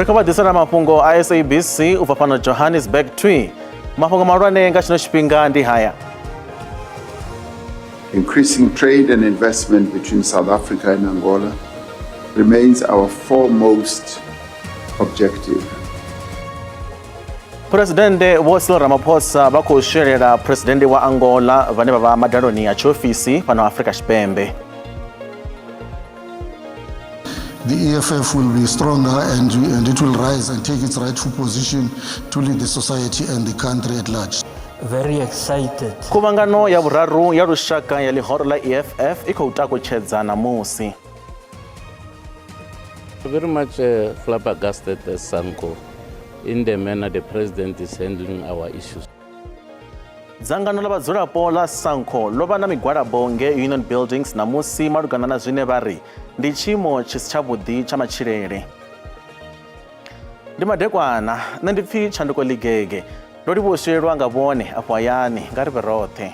Ri khou vha ḓisela mafhungo a SABC u bva fhano Johannesburg twi. Mafhungo mahulwane nga tshino tshifhinga ndi haya. Increasing trade and investment between South Africa and Angola remains our foremost objective. Phuresidennde Vho Cyril Ramaphosa vha khou swelela Phuresidennde wa Angola vhane vha vha madaloni a tshiofisi fhano Afrika Tshipembe. The EFF will be stronger and it will rise and take its rightful position to lead the society and the country at large. Very excited. Khuvhangano ya vhuraru ya lushaka ya ḽihoro ḽa EFF i khou takutshedza ṋamusi. Very much flabbergasted as SANCO in the manner the president is handling our issues. Dzangano ḽa vhadzulapo ḽa SANCO ḽo vha na migwalabo nge Union Buildings ṋamusi malugana na zwine vha ri ndi tshiimo tshi si tshavhuḓi tsha matshilele. Ndi madekwana, nṋe ndi pfi Tshanduko Ḽigege. Ndo livhuwa u swelelwa nga vhone afho hayani, nga ri vhe roṱhe.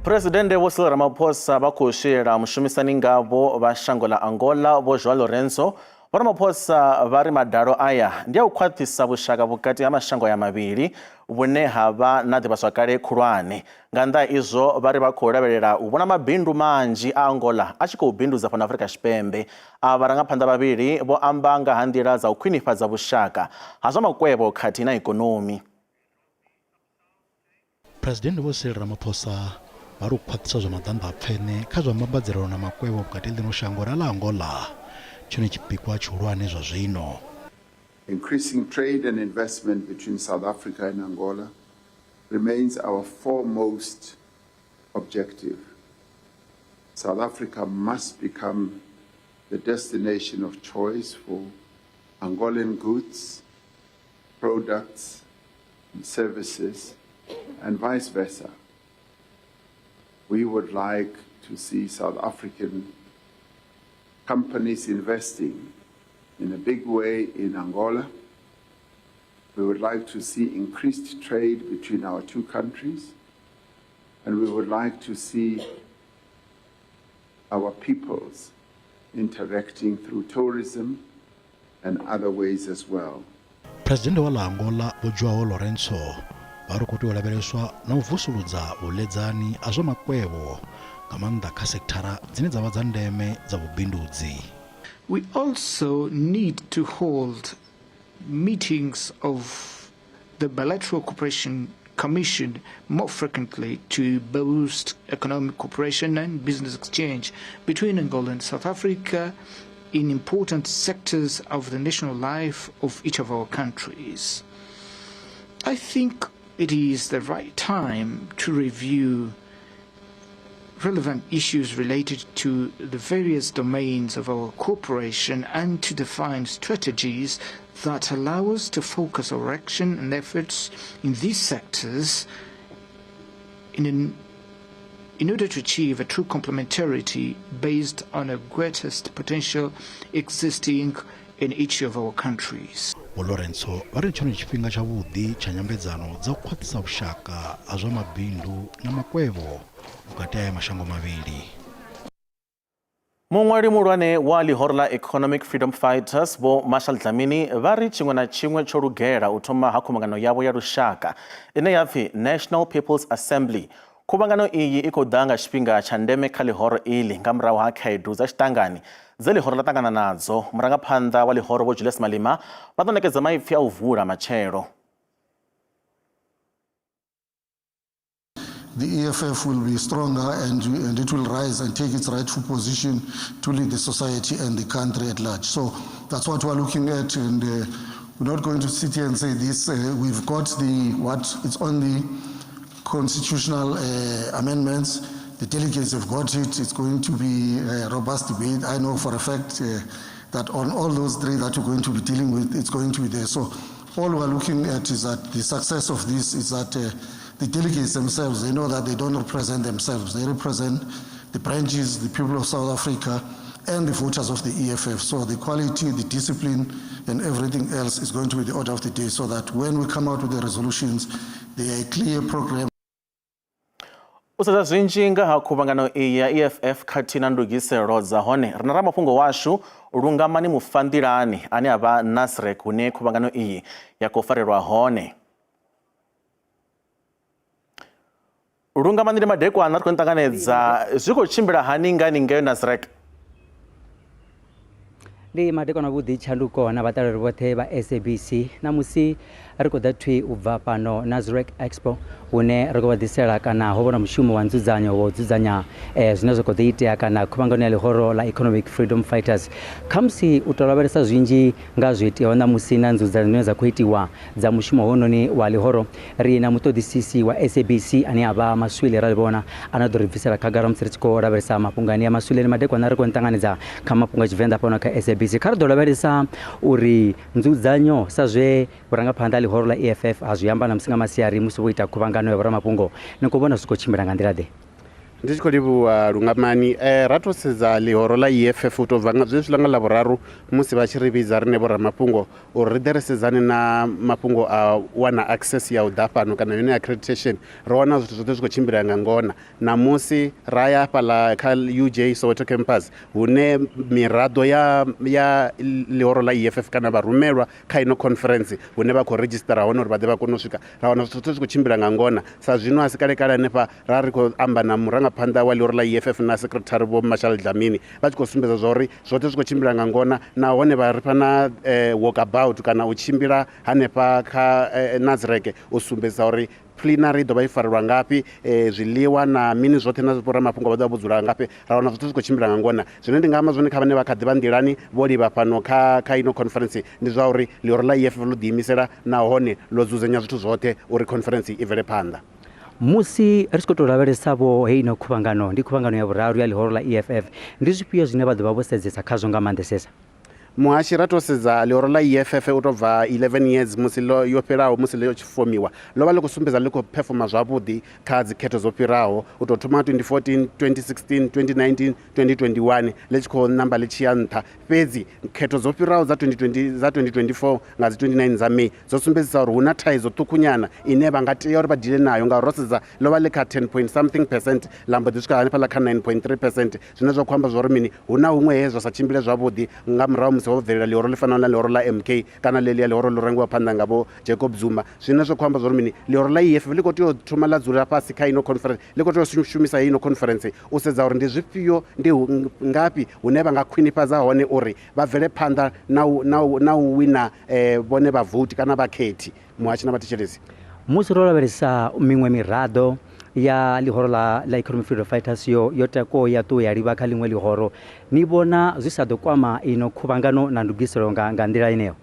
Phuresidennde Vho Cyril Ramaphosa vha khou swiela mushumisani ngavho vha shango ḽa Angola Vho João Lourenço. Vho Ramaphosa vha ri madalo aya ndi a u khwaṱhisa vhushaka vhukati ha mashango aya mavhili vhune ha vha na ḓivhazwakale khulwane. Nga nnḓa ha izwo vha ri vha khou lavhelela u vhona mabindu manzhi a Angola a tshi khou bindudza fhano Afrika Tshipembe. Avha vharangaphanḓa vhavhili vho amba nga ha nḓila dza u khwinifhadza vhushaka ha zwa makwevho khathihi na ikonomi. Phresidennde Vho Cyril Ramaphosa vha ri u khwaṱhisa zwa maḓanḓapfeṋe kha zwa mbambadzelano na makwevho vhukati ha ḽino shango na ḽa Angola tshone tshipikwa tshihulwane zwa zwino. Increasing trade and investment between South Africa and Angola remains our foremost objective. South Africa must become the destination of choice for Angolan goods, products, and services, and vice versa. We would like to see South African companies investing in a big way in Angola. We would like to see increased trade between our two countries, and we would like to see our peoples interacting through tourism and other ways as well. Phresidennde wa ḽa Angola Vho João Lourenço vha ri khou tea u lavheleswa na u vusuludza vhuḽedzani ha zwa makwevho nga maanḓa kha sekithara dzine dza vha dza ndeme dza vhubindudzi. We also need to hold meetings of the Bilateral Cooperation Commission more frequently to boost economic cooperation and business exchange between Angola and South Africa in important sectors of the national life of each of our countries. I think it is the right time to review relevant issues related to the various domains of our cooperation and to define strategies that allow us to focus our action and efforts in these sectors in order to achieve a true complementarity based on a greatest potential existing in each of our countries. Vho Lourenço vha ri ndi tshone tshifhinga tshavhuḓi tsha nyambedzano dza u khwaṱhisa vhushaka ha zwa mabindu na makwevho vhukati ha aya mashango mavhili. Muṅwali muhulwane wa ḽihoro ḽa Economic Freedom Fighters Vho Marshall Dlamini vha ri tshiṅwe na tshiṅwe tsho lugela u thoma ha khuvhangano yavho ya lushaka ine ya pfi National People's Assembly. Khuvhangano iyi i khou ḓa nga tshifhinga tsha ndeme kha ḽihoro iḽi nga murahu ha khaedu dza tshiṱangani dze ḽihoro ḽa ṱangana nadzo. Murangaphanḓa wa ḽihoro Vho Julius Malema vha ḓo ṋekedza maipfi a u vula matshelo. The EFF will be stronger and it will rise and take its rightful position to lead the society and the country at large. So that's what we're looking at, and we're not going to sit here and say this. We've got the what it's on the constitutional amendments. The delegates have got it. It's going to be a robust debate. I know for a fact that on all those three that we're going to be dealing with, it's going to be there. So all we're looking at is that the success of this is that the delegates themselves, they know that they don't represent themselves. They represent the branches, the people of South Africa, and the voters of the EFF. So the quality, the discipline, and everything else is going to be the order of the day, so that when we come out with the resolutions, they are a clear program. U sedza zwinzhi nga ha khuvhangano iyi ya EFF khathihi na ndugiselo dza hone, ri na ramafhungo washu Lungamani Mufanḓilani ane a vha Nasrec hune khuvhangano iyi ya khou farelwa hone. Lungamani, ndi madekwana, ri khou ni ṱanganedza. Zwi khou tshimbila hani nga haningei Nasrec? Ndi madekwana vhuḓi tshanduko na vhaṱaleli vhoṱhe vha SABC. Ṋamusi ri khou ḓa thwi u bva fhano Nasrec Expo hune ri khou vha ḓisela kana ho vha na mushumo wa nzudzanyo wa u dzudzanya zwine zwa khou ḓo itea kana khuvhangano ya ḽihoro ḽa Economic Freedom Fighters. Khamusi u tou lavhelesa zwinzhi nga zwo iteaho ṋamusi na nzudzanyo dzine dza khou itiwa dza mushumo hounoni wa ḽihoro, ri na muṱoḓisisi wa SABC ane a vha Maswili Ralivhona ane a ḓo ri bvisela khagala musi ri tshi khou lavhelesa mafhungo anea. Maswili, ndi madekwana, ri khou ni ṱanganedza kha mafhungo a Tshivenḓa fhano kha SABC. Kha ri ḓo lavhelesa uri nzudzanyo sa zwe vhurangaphanḓa ha ḽihoro ḽa EFF ha zwi amba ṋamusi nga masiari musi vho ita khuvhangano ya vhoramafhungo, ni khou vhona zwi khou tshimbila nga nḓila ḓe? Ndi tshi khou livhuwa Lungamani. Ra tou sedza ḽihoro ḽa EFF u tou bva nga zwezwiḽa nga Ḽavhuraru musi vha tshi ri vhidza riṋe vhoramafhungo uri ri ḓe ri sedzane na mafhungo a u wana access ya u ḓa fhano kana yone accreditation, ro wana zwithu zwoṱhe zwi khou tshimbila nga ngona. Ṋamusi ra ya hafhaḽa kha UJ Soweto campus hune miraḓo ya ya ḽihoro ḽa EFF kana vharumelwa kha ino conference hune vha khou redzhisitara hone uri vha ḓe vha kone u swika, ra wana zwithu zwoṱhe zwi khou tshimbila nga ngona. Sa zwino a si kale kale hanefha ra ri khou amba na murangaphanḓa wa ḽihoro ḽa EFF na secretary Vho Marshall Dlamini vha tshi khou sumbedza zwa uri zwoṱhe zwi khou tshimbila nga ngona, nahone vha ri fha na walkabout kana u tshimbila hanefha kha Nasrec u sumbedzisa uri plenary i ḓo vha i farelwa ngafhi, zwiḽiwa na mini zwoṱhe na vhoramafhungo vha ḓo vha vho dzula ngafhi. Ra wana zwoṱhe zwi khou tshimbila nga ngona. Zwine ndi nga amba zwone kha vhane vha kha ḓi vha nḓilani vho livha fhano kha kha ino conference ndi zwa uri ḽihoro ḽa EFF ḽo ḓiimisela nahone ḽo dzudzanya zwithu zwoṱhe uri conference i bvele phanḓa. Musi ri tshi khou tou lavhelesa vho heino khuvhangano, ndi khuvhangano ya vhuraru ya ḽihoro ḽa EFF, ndi zwifhio zwine vha ḓo vha vho sedzesa khazwo nga maanḓesesa? Muhashi, ra tou sedza ḽihoro ḽa EFF u tou bva 11 years musi ḽo yo fhelaho musi ḽo tshi fomiwa, ḽo vha ḽi khou sumbedza ḽi khou phefoma zwavhuḓi kha dzikhetho dzo fhiraho u tou thoma 2014, 2016, 2019, 2021 ḽi tshi khou namba ḽi tshi ya nṱha. Fhedzi khetho dzo fhiraho dza 2020 dza 2024 nga dzi 29 dza May dzo sumbedzisa uri hu na thaidzo ṱhukhunyana ine vha nga tea uri vha dile nayo ngauri ro sedza ḽo vha ḽi kha 10 point something percent ḽa mbo ḓi swika hanefhaḽa kha 9.3 percent, zwine zwa khou amba zwa uri mini, hu na huṅwe he zwa sa tshimbile zwavhuḓi nga murahu musi ho bvelela ḽihoro ḽi fanaho na ḽihoro ḽa MK kana ḽeḽia ḽihoro ḽo rangiwaho phanḓa nga Vho Jacob Zuma, zwine zwa khou amba zwa uri mini, ḽihoro ḽa EFF ḽi khou tea u thoma ḽa dzula fhasi kha ino conference, ḽi khou tea u shumisa heino conference u sedza uri ndi zwifhio, ndi ngafhi hune vha nga khwinifhadza hone uri vha bvele phanḓa na u, na u, na u wina vhone vhavothi kana vhakhethi. Muhatshi na vhathetshelesi. Musi ro lavhelesa miṅwe miraḓo ya ḽihoro ḽa, ḽa Economic Freedom Fighters yo, yo takuwaho ya ṱuwa ya livha kha ḽiṅwe ḽihoro, ni vhona zwi sa ḓo kwama ino khuvhangano na ndugiselo nga, nga nḓila yeneyo?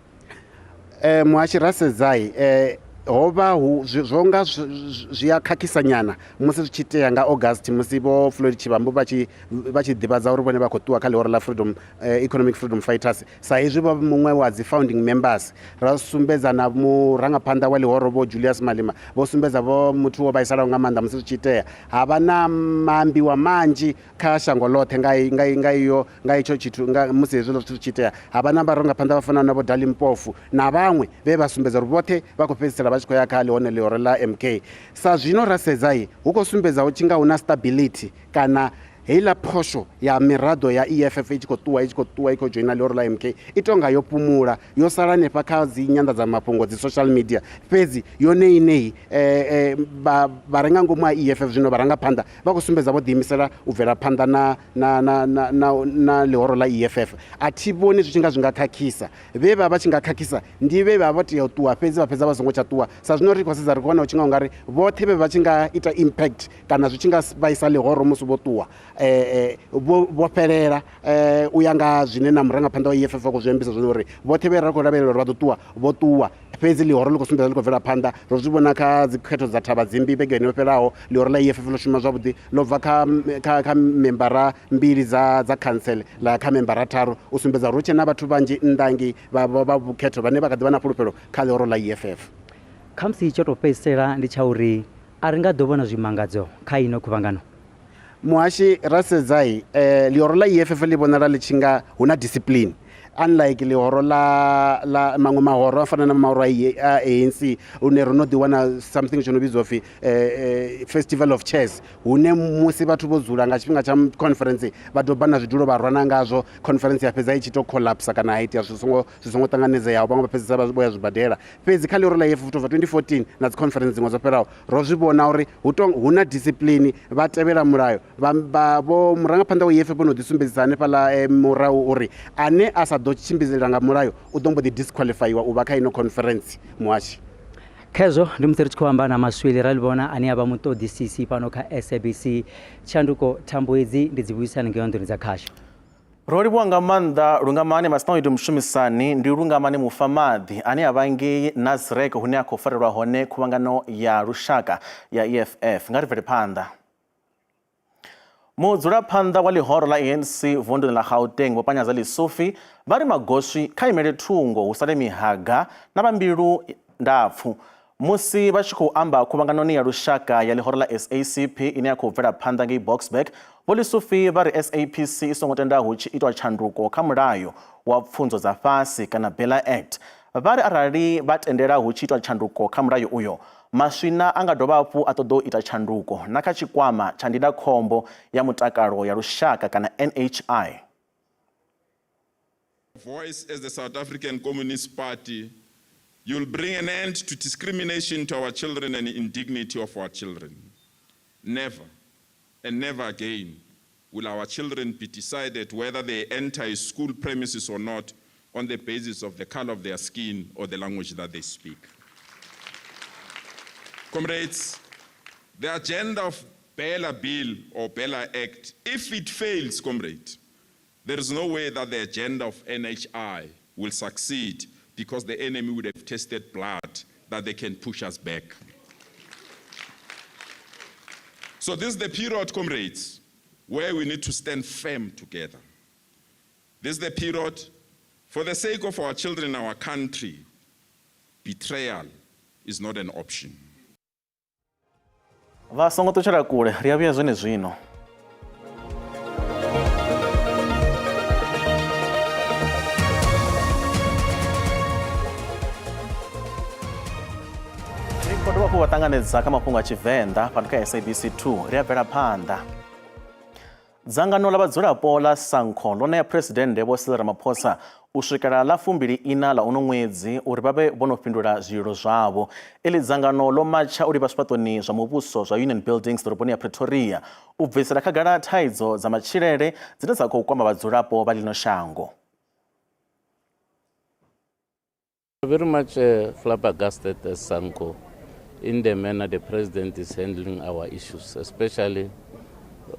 Muhashi ra sedzai ho vha hu zwo nga zwi a khakhisa nyana musi zwi tshi itea nga August musi vho Floyd Shivambu vha tshi vha tshi ḓivhadza uri vhone vha khou ṱuwa kha ḽihoro ḽa Freedom Economic Freedom Fighters sa izwi vho muṅwe wa dzi founding members. Ra sumbedza na murangaphanḓa wa ḽihoro vho Julius Malema vho sumbedza vho muthu wo vhaisalaho nga maanḓa musi zwi tshi itea. Ha vha na maambiwa manzhi kha shango ḽoṱhe nga nga nga iyo nga itsho tshithu nga musi hezwiḽa zwithu zwi tshi itea. Ha vha na vharangaphanḓa vha fanaho na vho Dali Mpofu na vhaṅwe vhe vha sumbedza uri vhoṱhe vha khou fhedzisela vha tshi khou ya kha ḽihone ḽihoro ḽa MK. Sa zwino ra sedza hu khou sumbedza hu tshi nga hu na stability kana heiḽa phosho ya miraḓo ya EFF i tshi khou ṱuwa i tshi khou ṱuwa i khou dzhoina ḽihoro ḽa MK i tonga yo fhumula yo sala hanefha kha dzi nyanḓadzamafhungo dzi social media, fhedzi yone ineyi vha re nga ngomu ha EFF zwino vharangaphanḓa vha khou sumbedza vho ḓiimisela u bvela phanḓa na na na na na na ḽihoro ḽa EFF. A thi vhoni zwi tshi nga zwi nga khakhisa, vhe vha vha tshi nga khakhisa ndi vhe vha vho tea u ṱuwa fhedzi vha fhedza vha songo tsha ṱuwa. Sa zwino ri khou sedza ri khou wana hu tshi nga ungari vhoṱhe vhe vha tshi nga ita impact kana zwi tshi nga vhaisa ḽihoro musi vho ṱuwa vho vho fhelela u ya nga zwine na murangaphanḓa wa EFF vha khou zwi ambisa zwone uri vhoṱhe vhe ra khou lavhelela uri vha ḓo ṱuwa vho ṱuwa, fhedzi ḽihoro ḽi khou sumbedza ḽi khou bvela phanḓa. Ro zwi vhona kha dzi khetho dza Thavhadzimbi vhege yo fhelaho, ḽihoro ḽa EFF ḽo shuma zwavhuḓi ḽo bva kha kha kha membara mbili dza dza khantsele ḽa ya kha membara tharu u sumbedza uri hu tshe na vhathu vhanzhi nnḓa ngei vha vha vhukhetho vhane vha kha ḓi vha na fhulufhelo kha ḽihoro ḽa EFF. Khamusi tsho tou fhedzisela ndi tsha uri a ri nga ḓo vhona zwimangadzo kha ino khuvhangano. Muhashi ra sedzai ḽihoro ḽa EFF ḽi vhonala ḽi tshi nga hu na discipline. Unlike ḽihoro ḽa ḽa maṅwe mahoro a fana na mahoro a ANC, hune ro no ḓi wana something tsho no vhidzwa upfhi Festival of Chairs, hune musi vhathu vho dzula nga tshifhinga tsha conference vha doba na zwidulo vha rwana ngazwo, conference ya fhedza i tshi to collapse kana ha itea zwi songo zwi songo ṱanganedzeaho, vhaṅwe vha fhedzisa vho ya zwibadela. Fhedzi kha ḽihoro ḽa EFF u bva 2014 na dzi conference dziṅwe dzo fhelaho, ro zwi vhona uri hu to hu na discipline, vha tevhela mulayo. Vha vha vho murangaphanḓa wa EFF vho no ḓi sumbedzisa hanefhaḽa murahu uri ane a sa ḓo tshimbidzela nga mulayo u ḓo mbo ḓi disqualifyiwa u vha kha ino conference. Muhashi. Khezwo ndi musi ri tshi khou amba na Maswili Ralivhona ane a vha muṱoḓisisi fhano kha SABC. Tshanduko thambo hedzi ndi dzi vhuisani ngeo nḓuni dza khasho. Ro livhuwa nga maanḓa Lungamani Masina Oidu mushumisani ndi Lungamani Mufamaḓi ane a vha ngei Nasrec hune a khou farelwa hone khuvhangano ya lushaka ya EFF. Nga ri bvele phanḓa. Mudzulaphanḓa wa ḽihoro ḽa ANC vunduni ḽa Gauteng Vho Panyaza Lesufi vha ri magoswi kha imele thungo hu sale mihaga na vha mbilu ndapfu musi vha tshi khou amba khuvhanganoni ya lushaka ya ḽihoro ḽa SACP ine ya khou bvela phanḓa ngei Boksburg. Vho Lesufi vha ri SAPC i songo tenda hu tshi itwa tshanduko kha mulayo wa pfunzo dza fhasi kana BELA Act. Vha ri arali vha tendela hu tshi itwa tshanduko kha mulayo uyo, maswina a nga dovha hafhu a ṱoḓa u ita tshanduko na kha tshikwama tsha ndindakhombo ya mutakalo ya lushaka kana NHI. Voice as the South African Communist Party, you'll bring an end to discrimination to our children and indignity of our children. Never and never again will our children be decided whether they enter a school premises or not on the basis of the color of their skin or the language that they speak. Comrades, the agenda of BELA Bill or BELA Act, if it fails, comrade, there is no way that the agenda of NHI will succeed, because the enemy would have tasted blood that they can push us back. So this is the period, comrades, where we need to stand firm together. This is the period, for the sake of our children and our country, betrayal is not an option. Vha songo ṱutshela kule, ri a vhuya zwenezwino. Ri khou dovha hafhu vha ṱanganedza kha mafhungo a Tshivenḓa fhano kha SABC 2. Ri a bvela phanḓa. Dzangano ḽa vhadzulapo ḽa SANCO ḽo ṋea Phresidennde Vho Cyril Ramaphosa u swikela ḽa 24 ḽa uno ṅwedzi uri vha vhe vho no fhindula zwililo zwavho. Iḽi dzangano ḽo matsha u livha zwifhaṱoni zwa muvhuso zwa Union Buildings ḓoroboni ya Pretoria u bvisela khagala thaidzo dza matshilele dzine dza khou kwama vhadzulapo vha ḽino shango. Very much flabbergasted as SANCO in the manner the president is handling our issues. Especially,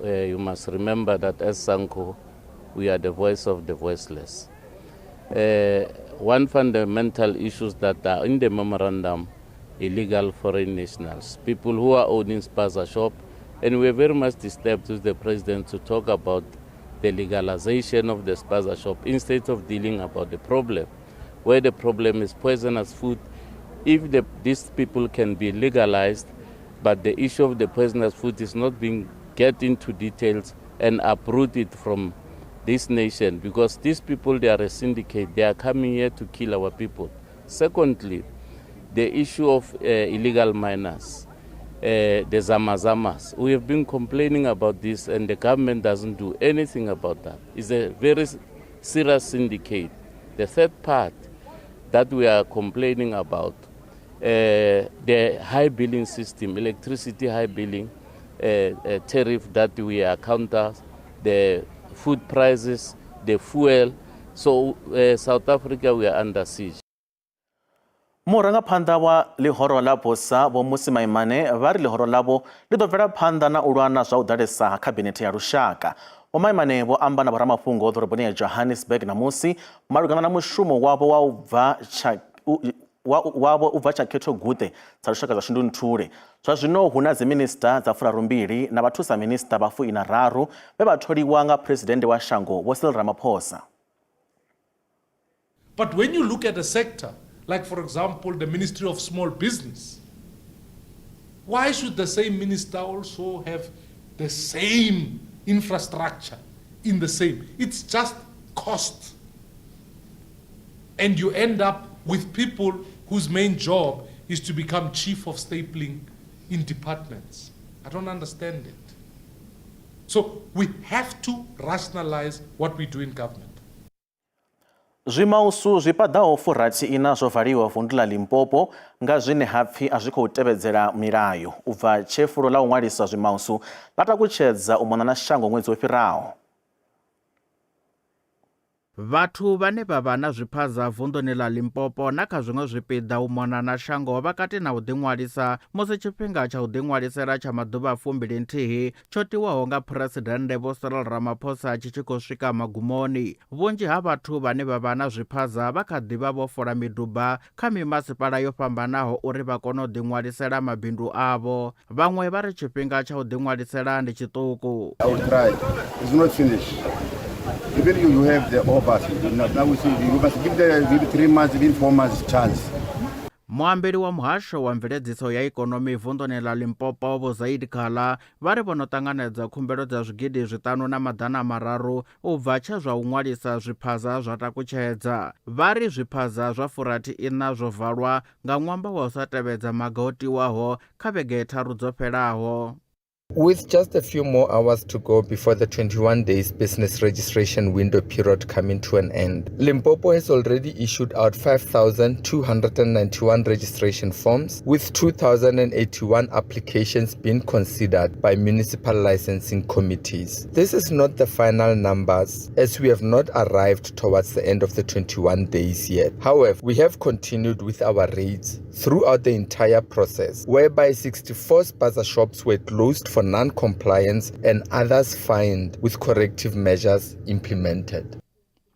you must remember that as SANCO, we are the voice of the voiceless. One fundamental issues that are in the memorandum, illegal foreign nationals, people who are owning spaza shop, and we are very much disturbed with the president to talk about the legalization of the spaza shop instead of dealing about the problem. Where the problem is poisonous food, if these people can be legalized, but the issue of the poisonous food is not being get into details and uprooted from this nation, because these people, they are a syndicate. They are coming here to kill our people. Secondly, the issue of illegal miners, the Zamazamas. We have been complaining about this and the government doesn't do anything about that. It's a very serious syndicate. The third part that we are complaining about, the high billing system, electricity high billing tariff that we are counter, the food prices, the fuel. So South Africa, we are under siege. Murangaphanḓa wa ḽihoro ḽa BOSA Vho Mmusi Maimane vha ri ḽihoro ḽavho ḽi ḓo bvela phanḓa na u lwa na zwa u ḓalesa ha khabinethe ya lushaka. Vho Maimane vho amba na vhoramafhungo ḓoroboni ya Johannesburg ṋamusi malugana na mushumo wavho wa u bva tsha wavho u bva tsha khetho guṱe dza lushaka dza Shundunthule. Zwa zwino hu na dziminista dza 32 na vhathusa minista vha 13 vhe vha tholiwa nga phresidennde wa shango Vho Cyril Ramaphosa. But when you look at a sector, like for example, the Ministry of Small Business, why should the same minister also have the same infrastructure in the same? It's just cost. And you end up with people whose main job is to become chief of stapling in departments. I don't understand it. So we have to rationalize what we do in government. Zwimausu zwi paḓaho 64 zwo valiwa vundu ḽa Limpopo nga zwine ha pfi a zwi khou tevhedzela milayo u bva tshe fulo ḽa u ṅwalisa zwimausu ḽa takutshedza u mona na shango ṅwedzi wo fhiraho. Vhathu vhane vha vha na zwiphaza vunḓuni ḽa Limpopo na kha zwiṅwe zwipiḓa u mona na shango vha kati na u ḓiṅwalisa musi tshifhinga tsha u ḓiṅwalisela tsha maḓuvha 21 tsho tiwaho nga Phresidennde Vho Cyril Ramaphosa tshi tshi khou swika magumoni. Vhunzhi ha vhathu vhane vha vha na zwiphaza vha kha ḓi vha vho fola miduba kha mimasipala yo fhambanaho uri vha kone u ḓiṅwalisela mabindu avho. Vhaṅwe vha ri tshifhinga tsha u ḓiṅwalisela ndi tshiṱuku. I will try. It's not finished. Even you have the offers, now we see you must give the give 3 months, even 4 months chance. Muambeli wa muhasho wa mveledziso ya ikonomi vunḓuni ḽa Limpopo Vho Zaid Khala vha ri vho no ṱanganedza khumbelo dza 5300 u bva tshe zwa u ṅwalisa zwiphaza zwa takutshedza. Vha ri zwiphaza zwa 64 zwo valwa nga ṅwambo wa u sa tevhedza maga o tiwaho kha vhege tharu dzo fhelaho. With just a few more hours to go before the 21 days business registration window period coming to an end, Limpopo has already issued out 5,291 registration forms, with 2,081 applications being considered by municipal licensing committees. This is not the final numbers, as we have not arrived towards the end of the 21 days yet. However, we have continued with our raids throughout the entire process, whereby 64 spaza shops were closed for non-compliance and others fined with corrective measures implemented.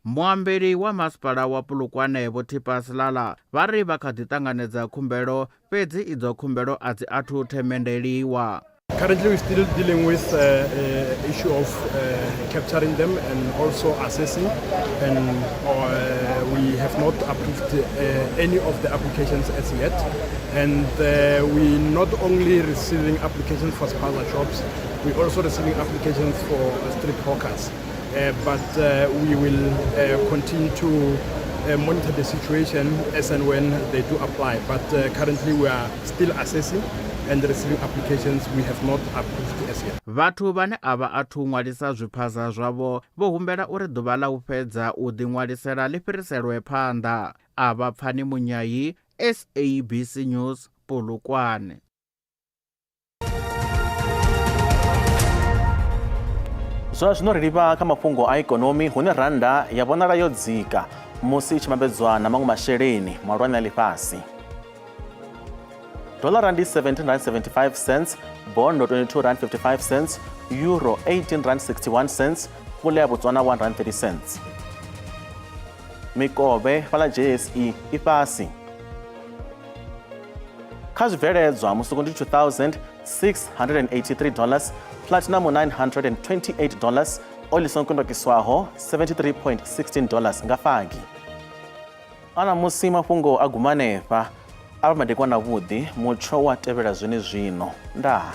Muambeli wa masipala wa Polokwane Vho Thipa Selala vha ri vha kha ḓi ṱanganedza khumbelo, fhedzi idzo khumbelo a dzi athu themendeliwa. Currently, we're still dealing with issue of capturing them and also assessing, and we have not approved any of the applications as yet. And we're not only receiving applications for spaza shops, we're also receiving applications for street hawkers. But we will continue to monitor the situation as and when they do apply. But currently we are still assessing and receiving applications we have not approved as yet. Vhathu vhane a vha athu ṅwalisa zwiphaza zwavho vho humbela uri ḓuvha ḽa u fhedza u ḓiṅwalisela ḽi fhiriselwe phanḓa. A vha Pfani Munyayi, SABC News, Polokwane. Zwa zwino ri livha kha mafhungo a ikonomi hune randa ya vhonala yo dzika musi i tshi vhambedzwa na maṅwe masheleni mahulwane a ḽifhasi. Dollar ndi 17.75 cents, bondo 22.55 cents, euro 18.61 cents, pula ya Botswana 1.30 cents. Mikovhe fhaḽa JSE i fhasi. Kha zwibveledzwa musuku ndi $2,683, platinum $928, oil songo kundokiswaho $73.16 nga fagi. Ana musi mafhungo a gumanefha, a vha madekwana vhuḓi, mutsho wa tevhela zwenezwino. Ndaa.